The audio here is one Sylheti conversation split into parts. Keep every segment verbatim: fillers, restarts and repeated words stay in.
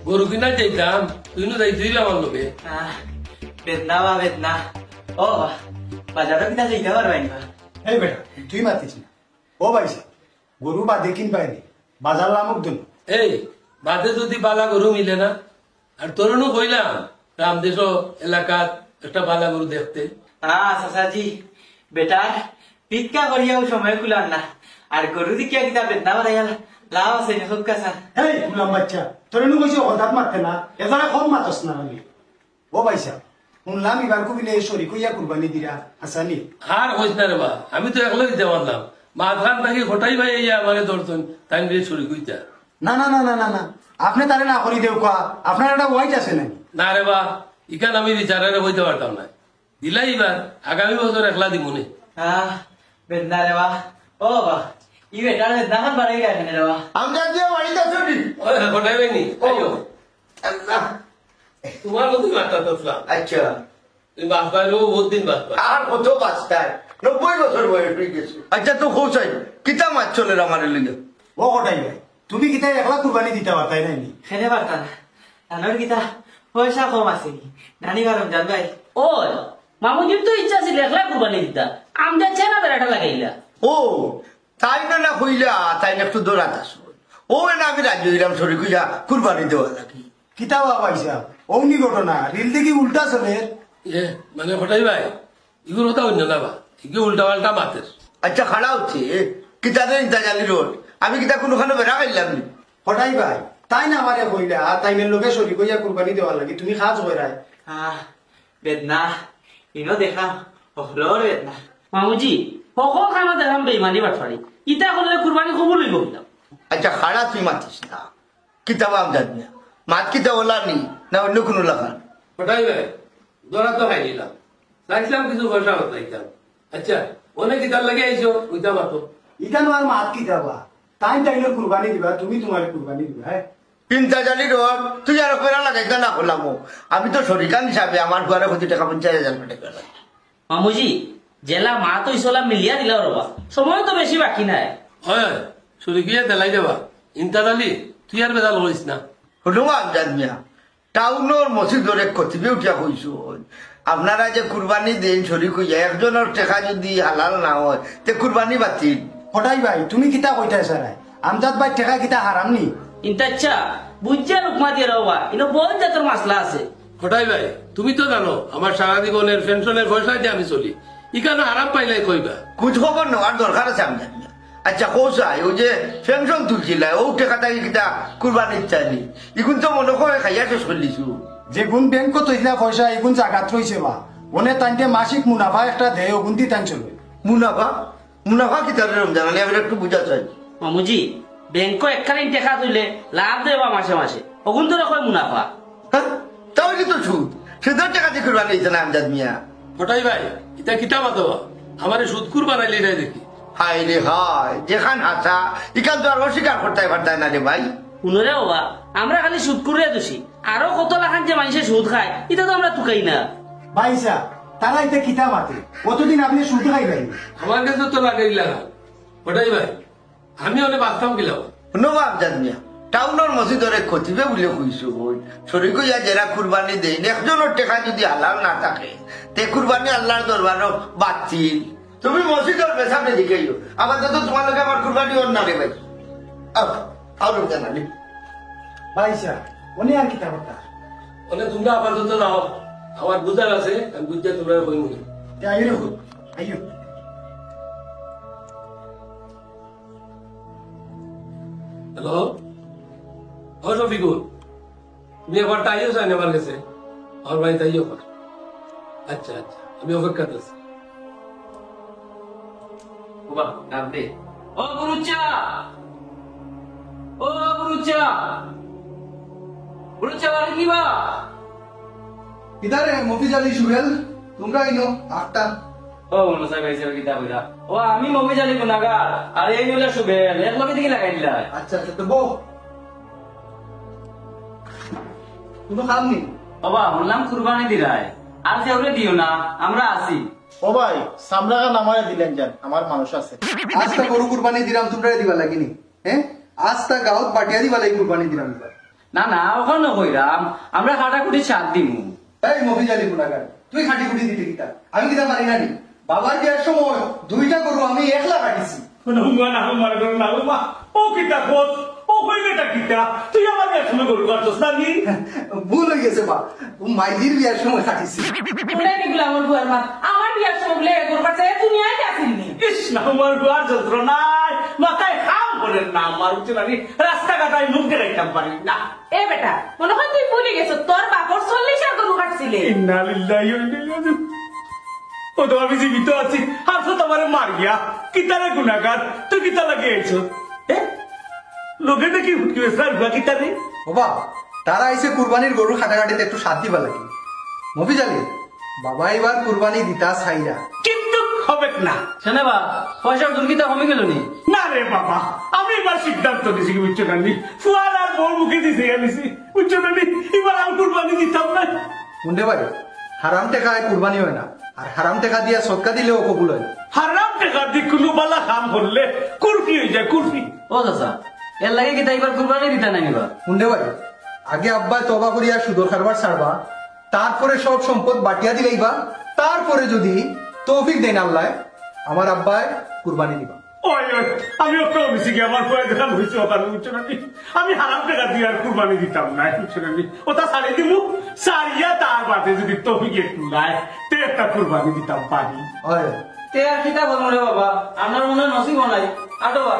গরু কিনা যাইতাম, তুই নু যাইতে অইলে আমার লগে। আহ, বেদনা বা বেদনা। ও বা, বাজারো কিনা যাইতে পারবায় না? এই বেটা, তুই মাতিস না। ও ভাই সাহেব, গরু বাদে কিনবায় নি, বাজার লামুক দিন। এই, বাদে যদি বালা গরু মিলে না, আর তোরে নু কইলাম, রামদেশ এলাকাত একটা বালা গরু দেখতে। আহ, চাচাজি, বেটার ভিক্ষা করিয়াও সময় কুলার না। আর গরু দেখিয়া কিতা বেদনা বাড়াইয়া লাভ আছে নি, হুক্কা স্যার? এই, গুলাম বাচ্চা, তোরে নু কইছি হঠাৎ মাততে না, এবারে কম মাতস না আমি। ও ভাই সাহেব, শুনলাম ইবার কুবিলে শরিক অইয়া কুরবানি দিরা, হাছা নি? আর কইস না রে বা, আমি তো একলা দিতে পারলাম। মাঝখান থাকি কটাই ভাই আইয়া আমারে ধরছইন, তাইন রে শরিক অইতা। না, না, না, না, না, না, আপনে তারে না করি দেউক্কা, আপনার একটা ওয়াইট আছে নানি? না রে বা, ইখান আমি বিচারেরে কইতে পারতাম না। দিলাই ইবার, আগামী বছর একলা দিমুনে। আহ, বেদনা রে বা। ও বা, ই বেটার বেদনা খান বাড়াই যায় কেনে রে বা? আমজাদ মিয়া বাড়িত আছো নি? ওই, কটাই ভাই নি? ও। আইও। আল্লাহ। তোমার মতোই মাততাম। আচ্ছা। তুমি বাঁচবায় রে, বহুত দিন বাঁচবায়। আর কত বাঁচতায়? নব্বই বছর বয়স অই গেছে। আচ্ছা, তো কও চাই, কিতা মাত চলের আমারে লইয়া? ও কটাই ভাই, তুমি কিতা একলা কুরবানি দিতা পারতায় নায় নি? কেনে পারতাম না। তানর কিতা পয়সা কম আছে নি? নানি বা রমজান ভাই। ওই, মামুজির তো ইচ্ছা আছিল একলা কুরবানি দিতা। আমজাদ চায় না বেড়াটা লাগাইলা। ও, তাইন না কইলা, তাইন একটু দৌড়াত আছইন। ও, এনে আমি রাজি অইলাম শরিক অইয়া কুরবানি দেওয়ার লাগি। কিতা বা ভাই সাহেব, অউ নি ঘটনা, রিল দেখি উল্টা চলের। এ, মানে কটাই ভাই, ইগুর কথা অইন্য না বা, ইগু উল্টা পাল্টা মাতের। আচ্ছা, খাড়া অইছে, কিতা রে ইন্তাজালি রোড, আমি কিতা কুনুখানো বেড়া খাইলাম নি? কটাই ভাই, তাইন আমারে কইলা, তাইনর লগে শরিক অইয়া কুরবানি দেওয়ার লাগি, তুমি কাজ করায়। আহ, বেদনা, ইনো দেখা, হকলর বেদনা। মামুজি, হকল খানো দেখাম বেইমানি বাটপারি। ইতা করলে কুরবানি কবুল অইবো কিলা? আচ্ছা, খাড়া তুই মাতিস না। কিতা বা আমজাদ মিয়া? মাত কিতা অলা নি? না অইন্য কুনু লাখান? কটাই ভাই, ধরা তো খাই নিলাম। চাইছিলাম কিছু পয়সা হতাইতাম। আচ্ছা, অনে কিতার লাগি আইছো? অইতা মাতো। ইখানো আর মাত কিতা বা? তাইন তাইনর কুরবানি দিবা, তুমি তোমার কুরবানি দিবা, হ্যাঁ? ইন্তাজালি রোড, তুই আর বেড়া লাগাইতা না করলাম। আমি তো শরিকান হিসাবে আমার দুয়ারে কত টেকা পঞ্চাশ হাজার টেকা লাগে। মামুজি, যেলা মাত অইছে অলা মিলিয়া দিলাও রে বা। সময় তো বেশি বাকি নাই। হয়, হয়, শরিক অইয়া দিলাই দেবা। ইন্তাজালি, তুই আর বেজাল করিস না। হুনো বা আমজাদ মিয়া, টাউনর মসজিদর এক খতিবে উঠিয়া কইছইন, আপনারা যে কুরবানি দেইন শরিক অইয়া, একজনর টেকা যুদি হালাল না অয়, তে কুরবানি বাতিল। কটাই ভাই, তুমি কিতা কইতায় চাইরায়? আমজাদ ভাইর টেকা কিতা হারাম নি? ইন্তা আচ্ছা, বুঝিয়া লুকমা দিয়া দেও বা, ইনো বহুত জাতর মাসলা আছে। কটাই ভাই, তুমি তো জানো, আমার সারা জীবনের পেনশনের পয়সা দিয়া আমি চলি, ইখানো হারাম পাইলাই কইবা। খোঁজ খবর নেওয়ার দরকার আছে আমজাদ মিয়া। আচ্ছা, কও চাই, অউ যে পেনশন তুলছিলা, অউ টেকা থাকি কিতা কুরবানি দিতায় নি? ইগুন তো মনো কয় খাইয়া শেষ করি দিছো। যেগুন ব্যাংকো থইছিলা পয়সা, ইগুন জাগাত রইছে বা। অনে তাইনতে মাসিক মুনাফা একটা দেয়, অগুন দি তাইন চলে। মুনাফা? মুনাফা কিতা রে রমজান আলী? আমারে একটু বুঝা চাই। মামুজি, ব্যাংকো একখানি টেকা থইলে লাভ দেয় বা মাসে মাসে, অগুন তো কয় মুনাফা। হ্যাঁ? তা অইলে তো সুদ। সুদর টেকা দি কুরবানি অইছে না আমজাদ মিয়া? কটাই ভাই, ইতা কিতা মাতো বা? আমারে সুদখুর বানাইলে ইটাই দেখি। হায় রে হায়, যেখান হাছা, ইখান তো আর অস্বীকার করতায় পারতায় না রে ভাই। হুনো রে বা, আমরা খালি সুদখুররে দুষি। আরো কত লাখান যে মানষে সুদ খায়, ইতা তো আমরা তুকাই না। ভাই সাব, তারা ইতা কিতা মাতে? অতদিন আপনে সুদ খাইলাইন। আমার গেছে তো লাগাইলা না। কটাই ভাই, আমি অনে বাঁচতাম কিলা বা? হুনো বা আমজাদ মিয়া, টাউনর মসজিদর এক খতিবে বুলে কইছইন, শরিক অইয়া যেরা কুরবানি দেইন, একজনর টেকা যুদি হালাল না থাকে, তে কুরবানি আল্লার দরবারো বাতিল। তুমি মসজিদর মেসাবে জিকাইও, আপাতত তুমার লগে আমার কুরবানি অর না রে ভাই। আও, আও রমজান আলী। ভাই সাব, অনে আর কিতা কথা? অনে তুমরা আপাতত যাও, আমার বুঝার আছে, আমি বুঝিয়া তুমরারে কইমু। তে আইও রে, আইও। হ্যালো, ও শফিকুল, তুমি একবার আইও চাইন আমার গেছে, আমার বাড়িত আইও একবার। আচ্ছা, আচ্ছা, আমি অপেক্ষাত আছি। ও বা, ডাক দে। ও বুরুচা! ও বুরুচা! বুরুচা, বাড়িত নি বা? কিতা রে, মফিজ আলী সুহেল, তুমরা ইনো, আখতা। ও, মনো সাব, এই সাব কিতা কইরা? ও, আমি মফিজ আলী গুনাগার, আর এই অইলা সুহেল, এক লগে দেখি লাগাই দিলা। আচ্ছা, আচ্ছা, তো বও। কুনু কাম নি? ও বা, হুনলাম কুরবানি দিরায়, আর কেউরে দিও না, আমরা আছি। ও ভাই, চামড়া খান আমারে দিলাইন যান, আমার মানুষ আছে। আস্তা গরু কুরবানি দিরাম, তুমরারে দিবার লাগি নি? হ্যাঁ? আস্তা গাউত বাটিয়া দিবার লাগি কুরবানি দিরাম এবার। না, না, অখনো কইরাম, আমরা কাটাকুটি সাথ দিমু। এই মফিজ আলী গুনাগার, তুই কাটাকুটি দিতে কিতা? আমি কিতা পারি না নি? বাবার বিয়ার সময় দুইটা গরু আমি একলা কাটিছি। না, হুমা, না, হুমা, না, হুমা। ও কিতা কস? ও কই বেটা কিতা? তুই আমার বিয়ার সময় গরু কাটছস না নি? ভুল অই গেছে বা, ও মাইজির বিয়ার সময় কাটিছি। হুনে নি গুলামর বুয়ার মা, আমার বিয়ার সময় বুলে গরু কাটছে, এ দুনিয়াত আছিল নি? ইস, না, আমার বুয়ার যন্ত্রণায় মাথায় কাম করের না আমার, বুঝছো না নি? রাস্তাঘাট আমি মুখ দেখাইতাম পারি না। এ বেটা, মনে হয় তুই ভুলি গেছস, তোর বাপর চল্লিশ আর গরু কাটছিলে। ইন্না লিল্লাহি ওয়া ইন্না ইলাইহি রাজিউন। ও তো আমি জীবিত আছি, আর তো তোমারে মারিয়া, কিতারে গুনাগার, তুই কিতা লাগি আইছস? এ? লগে দেখি হুটকি বেসরা রুয়া কিতারে? বাবা, তারা আইছে কুরবানির গরুর কাটাকাটিতে একটু সাথ দিবা লাগি। মফিজ আলী, বাবা এবার কুরবানি দিতা চাইরা। কিন্তু হবে না। কেনে বা, পয়সার দুর্গিতা কমি গেল নি? না রে বাবা, আমি এবার সিদ্ধান্ত নিছি, বুঝছো না নি? ফুয়ার আর বউর মুখে দিছি আনিছি, বুঝছো না নি? এবার আর কুরবানি দিতাম না। হুনরে ভাই, হারাম টেকায় কুরবানি হয় না, আর হারাম টেকা দিয়া সদকা দিলেও কবুল হয় না। হারাম টেকা দি কুনু বালা কাম করলে কুরফি হয়ে যায়, কুরফি। ও চাচা, এর লাগি কিতা এবার কুরবানি দিতা নায় নি বা? হুনরে ভাই, আগে আব্বায় তওবা করিয়া সুদর কারবার ছাড়বা, তারপরে সব সম্পদ বাটিয়া দিলাইবা, তারপরে যদি তৌফিক দেন আল্লায়, আমার আব্বায় কুরবানি দিবা। ওই, ওই, আমি ওকে অফিসে গিয়ে আমার কয়েক গ্রাম হয়েছে ওখানে, বুঝছো না নি? আমি হারাম টেকা দিয়া আর কুরবানি দিতাম না, বুঝছো না নি? ওটা ছাড়ি দিমু, ছাড়িয়া তার বাদে যদি তৌফিকে কুলায়, তে একটা কুরবানি দিতাম পারি। ওই, তে আর কিতা করবো রে বাবা, আপনার মনে নসিব নাই, আটো বা।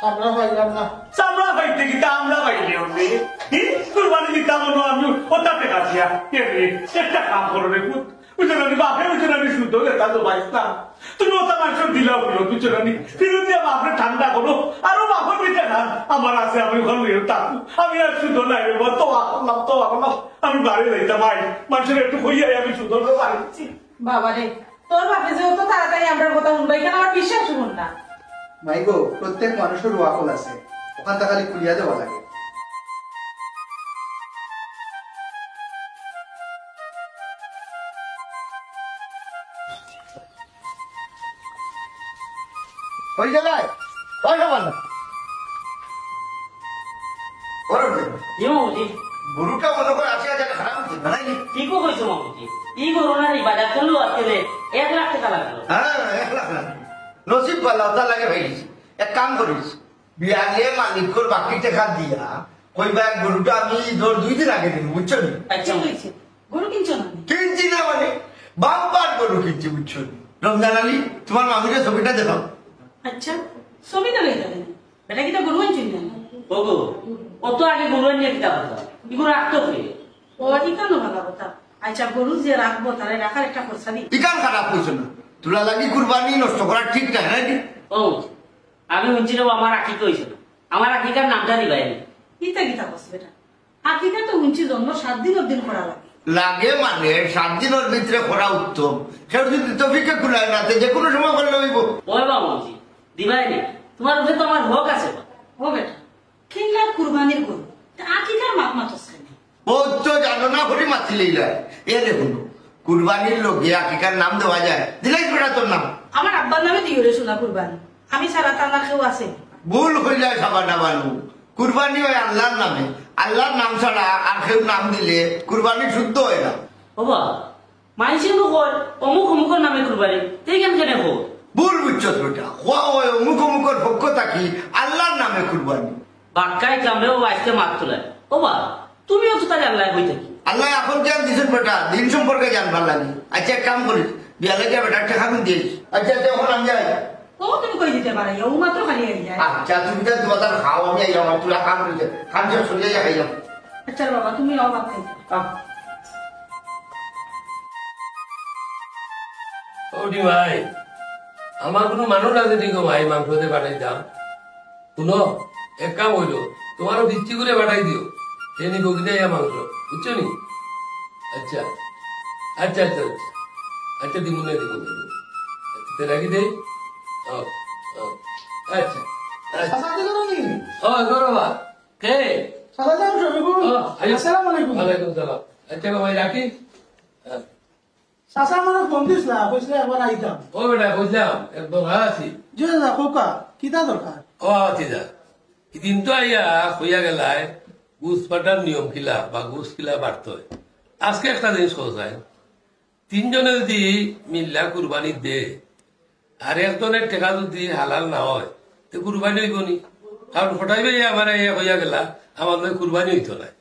আমরা পাইলাম না। চামড়া পাইতে কিতা আমরা পাইলে হবে? হি? কুরবানি দিতাম মনে আমি ওটা টেকা দিয়া। এ রে, একটা কাম করো রে পুত। বুঝছো না নি? বাপে বুঝছো না নি? শুদ্ধ লেখা তো পাইস না। তুমি ওটা মানুষের দিলাও বলো, বুঝছো না নি? ফিরত দিয়া বাপরে ঠান্ডা করো। আরো বাপর পিঠে খান। আমার আছে, আমি ঘর নিয়ে থাকবো। আমি আর শুদ্ধ নাই রে বাবা। তো আল্লাহ, তো আল্লাহ। আমি বাড়ি যাইতাম ভাই। মানুষের একটু হইয়াই আমি শুদ্ধ করে বাড়ি দিচ্ছি। বাবা রে, তোর বাপে যে অত তাড়াতাড়ি আমরার কথা হুনবা, ইখান আমার বিশ্বাস অইবো না। মাইগো, প্রত্যেক মানুষের ওয়াকল আছে, ওখানটা খালি খুলিয়া দেওয়া লাগে। হয়ে গেল? কয় সমান না? বড় হয়ে গেল। জি মামুজি। গরুটা মনে করে আশি হাজার খারাপ হচ্ছে, বানাইনি? ঠিকও কইছো মামুজি। ই গরু না রে, বাজার করলেও আজকে রে এক লাখ টেকা লাগলো। হ্যাঁ, এক লাখ লাগলো। নসিব ভালা, ওটা লাগে ভাই। এক কাম করিস, বিয়ালে মালিকর বাকি টেকা দিয়া কইবা, "এক গরুটা আমি ধর দুই দিন আগে দিন, বুঝছো নি?" আচ্ছা। ঠিক হয়েছে। গরু কিনছো না? কিনছি না মানে, বাম্পার গরু কিনছি, বুঝছো নি? রমজান আলী, তোমার মামিরে ছবিটা দেখাও। আচ্ছা, ছবি তো লইতে হবে। বেটা কিতা গরু আনছইন না? ওগো, অত আগে গরু আনিয়া কিতা কথা? ই গরু রাখতো কে? ও, ইখানও ভালা কথা। আচ্ছা, গরু যে রাখবো, তারে রাখার একটা খরচা দি। ইখান খারাপ কইছো না। তোরা লাগি কুরবানি নষ্ট করা ঠিক না, হ্যাঁ নি? ও, আমি হুনছি রে, আমার আকিকা হইছে না। আমার আকিকার নামটা দিবাই নি। ইতা কিতা কস বেটা? আকিকা তো হুনছি জন্ম সাত দিনর দিন করা লাগে। লাগে মানে, সাত দিনর ভিতরে করা উত্তম। কেউ যদি তৌফিকে কুলায় না, তে যে কোনো সময় করলে হইব। ওই বাবা মামুজি, দিবাই নি। তোমার উপরে তো আমার হক আছে বা। ও বেটা, কিনলা কুরবানির গরু, তা আকিকার মাত মাতস কেনে? ও তো জানো না, হরি মাতি লইলা। এ রে হুনো, কুরবানির লগে আকিকার নাম দেওয়া যায়? দিলাই বেটা তোর নাম। আমার আব্বার নামে দিও রে সোনা কুরবানি, আমি ছাড়া তার না কেউ আছে? ভুল কইলা সাবানা বানু, কুরবানি হয় আল্লাহর নামে, আল্লাহর নাম ছাড়া আর কেউ নাম দিলে কুরবানি শুদ্ধ হয় না। বাবা, মাইনষে নু কয়, অমুক অমুকর নামে কুরবানি, তে ইখান কেনে কও? ভুল বুঝছস বেটা, কওয়া হয় অমুক অমুকর পক্ষ থাকি আল্লাহর নামে কুরবানি। বাক্কায় কামেও আইজকে মাত তুলায়। ও বা, তুমিও তো তাইলে আল্লাহ কই থাকি। আল্লাহ এখন জ্ঞান দিছেন বেটা, দিন সম্পর্কে জানবার লাগি। আচ্ছা, এক কাম করিস, বিয়ালে গিয়া বেটা টেকা গুন দিস। আচ্ছা, আচ্ছা, এখন আমি যাই। ও তুমি কই দিতে পারো, ও মাত্র খালি হয়ে যায়। আচ্ছা, তুমি যা তোমার খাও, আমি আইলাম, আর তুই কাম করিস, কাম শেষ হইলে যাই খাইলাম। আচ্ছা রে বাবা, তুমি আও ভাত খাইতে। আহ। ও দি ভাই, আমার কোনো মানুষ আছে নি গো ভাই, মাংস দিয়ে পাঠাইতাম। শুনো, এক কাম হইলো, তোমারও ভিত্তি করে পাঠাই দিও। সে নি গো কিনে ইয়া মাংস, বুঝছো নি? আচ্ছা, আচ্ছা, আচ্ছা, আচ্ছা। আচ্ছা, দিমুনে, দিমুনে, দিমুনে। আচ্ছা, তে রাখি দেই। ও, ও। আচ্ছা, আচ্ছা। চাচা, আতে করো নি? ও, করো বা। কে? চাচা, যাও, শফিকুল। ও, আইও। আসসালামু আলাইকুম। ওয়ালাইকুম সালাম। আচ্ছা, বাবা, রাখি। হ্যাঁ। চাচা আমারে ফোন দিছলা, কইছলা একবার আইতাম। ও বেটা, কইছলাম, এক দরকার আছে। জি দাদা, কউক্কা, কিতা দরকার? ও, আচ্ছা, যা। এদিন তো আইয়া কইয়া গেলায়, ঘুষ বাটার নিয়ম কিলা বা ঘুষ কিলা বাটতে হয়। আজকে একটা জিনিস কথা চাই, তিনজনে যদি মিল্লা কুরবানি দে, আর একজনের টেকা যদি হালাল না হয়, তে কুরবানি অইবো নি? কারণ কটাই ভাই আমার ইয়া কইয়া গেলা, আমার লগে কুরবানি অইতো নায়।